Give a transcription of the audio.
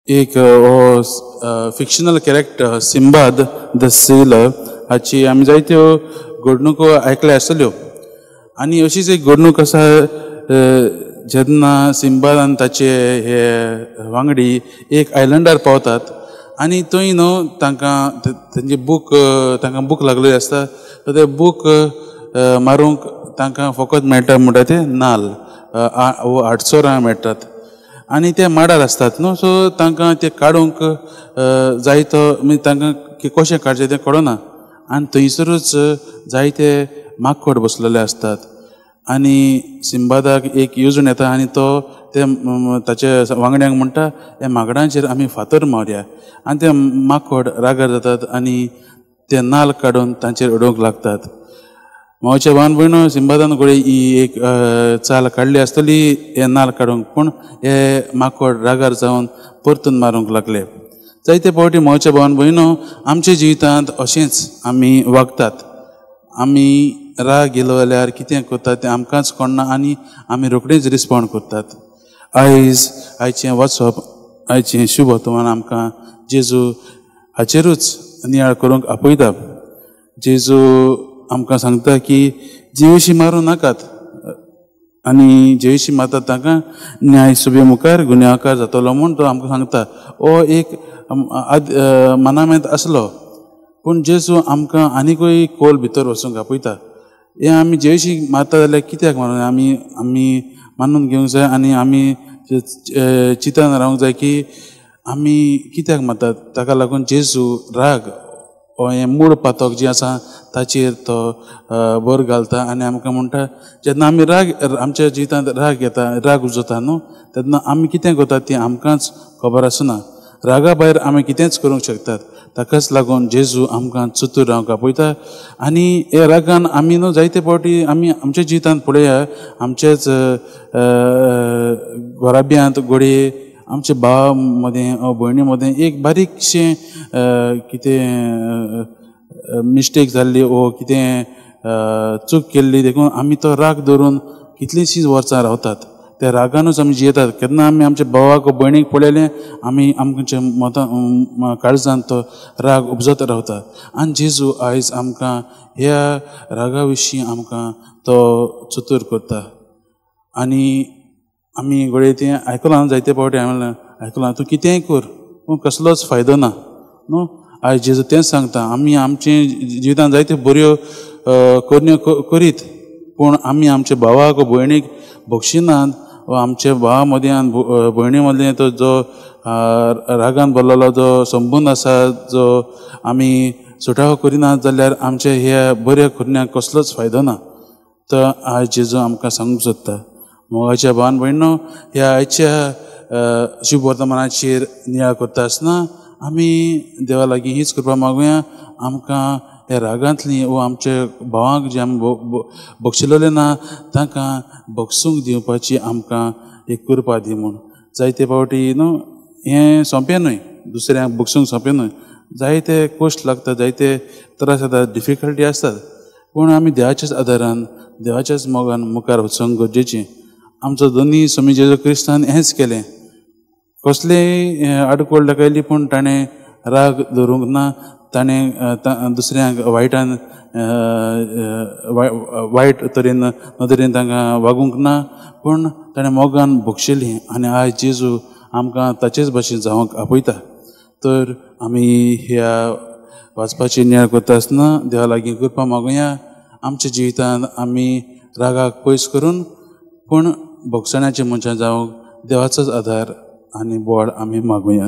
एक हो fictional character Sinbad the sailor हाची आमी जायत्यो घडणुको आयकल्या आसतल्यो. आनी अशीच एक घडणूक आसा जेन्ना सिंबाद आनी ताचे हे वांगडी एक आयलंडार पावतात आनी थंय न्हू तांकां तेंचे बूक तांकां बूक लागलेली आसता. तर ते बूक मारूंक तांकां फकत मेळटा म्हणटा ते नाल्ल वो आडसरां मेळटात आनी ते माडार आसतात न्हू. सो तांकां ते काडूंक जायतो म्हणजे तांकां कशें काडचें तें कळना आनी थंयसरूच जायते माकोड बसलेले आसतात आनी सिंबादाक एक येवजण येता आनी तो ते ताचे वांगड्यांक म्हणटा ह्या माकडांचेर आमी फातर मारया आनी ते माकोड रागार जातात आनी ते नाल्ल काडून तांचेर उडोवंक लागतात. मावच्या भावान भयणो सिंबादान घडये ही एक चाल काडली आसतली हे नाल्ल काडूंक, पूण हे माकोड रागार जावन परतून मारूंक लागले. जायते फावटी मावच्या भावान भयणो आमच्या जिवितांत अशेंच आमी वागतात. आमी राग येयलो जाल्यार कितें करतात तें आमकांच कळना आनी आमी रोखडेच रिस्पोंड करतात. आयज आयचें वाचप आयचें शुभ वर्तमान आमकां जेजू हाचेरूच नियाळ करूंक आपयता. जेजू आमकां सांगता की जिवेशी मारूं नाकात आनी जिवेशी मारतात तांकां न्याय सभे मुखार गुन्यांवकार जातलो म्हूण तो आमकां सांगता. हो एक मनामेंत आसलो, पूण जेजू आमकां आनीकूय खोल भितर वचूंक आपयता. हें आमी जिवेशी मारता जाल्यार कित्याक मारूं आमी आमी मानून घेवंक जाय आनी आमी चिंतन रावंक जाय की आमी कित्याक मारतात. ताका लागून जेजू राग हो हें मूळ पातक जें आसा ताचेर तो भर घालता आनी आमकां म्हणटा जेन्ना आमी राग आमच्या जिवितांत राग येता राग उजता न्हू तेन्ना आमी कितें करतात तें आमकांच खबर आसना. रागा भायर आमी कितेंच करूंक शकतात. ताकाच लागून जेजू आमकां चतूर रावंक आपयता आनी ह्या रागान आमी न्हू जायते फावटी आमी आमच्या जिवितांत पळया आमच्याच घराब्यांत घडये आमच्या भावा मदें वा भयणी मदें एक बारीकशें कितें मिस्टेक जाल्ली वो कितें चूक केल्ली देखून आमी तो राग धरून कितलींशींच वर्सां रावतात. त्या रागानूच आमी जियेतात. केन्ना आमी आमच्या भावाक वा भयणीक पळयलें आमी आमच्या मतां काळजान तो राग उपजत रावता. आनी जेजू आयज आमकां ह्या रागा विशीं आमकां तो चतूर करता. आनी आमी घडये तें आयकलां जायते फावटी हांवें आयकलां तूं कितेंय कर पूण कसलोच फायदो ना न्हू. आयज जेजू तेंच सांगता आमी आमचे जिवितांत जायत्यो बऱ्यो करण्यो करीत पूण आमी आमच्या भावाक भयणीक बक्षिनात वा आमच्या भावा मदें आनी भयणी मदें तो जो रागान भरलेलो जो संबंद आसा जो आमी सुटावो करिनात जाल्यार आमच्या ह्या बऱ्या करण्यांक कसलोच फायदो ना. तर आयज जेजू आमकां सांगूंक सोदता. मोगाच्या भावान भयणो ह्या आयच्या शुभ वर्तमानाचेर नियाळ करता आसतना आमी देवा लागीं हीच कृपा मागुया आमकां ह्या रागांतली वो आमच्या भावांक जे आमी बक्षिलेले ना तांकां बक्षूंक दिवपाची आमकां एक कृपा दी म्हूण. जायते फावटी न्हू हें सोंपें न्हय दुसऱ्यांक बक्षूंक सोंपें न्हय, जायते कश्ट लागता जायते त्रास जाता डिफिकल्टी आसतात, पूण आमी देवाच्याच आदारान देवाच्याच मोगान मुखार वचूंक गरजेचें. आमचो दोनी स्वामी जेजू क्रिस्तान हेंच केलें. कसलेय आडखळ दाखयली पूण ताणें राग धरूंक ना, ताणें दुसऱ्यांक वायटान वायट तरेन नदरेन तांकां वागूंक ना, पूण ताणें मोगान बक्षिली आनी आयज जेजू आमकां ताचेच भाशेन जावंक आपयता. तर आमी ह्या वाचपाची नियाळ करता आसतना देवा लागीं कृपा मागुया आमच्या जिवितांत आमी रागाक पयस करून पूण भोगसण्याचे मनशां जावंक देवाचोच आदार आनी बळ आमी मागुया.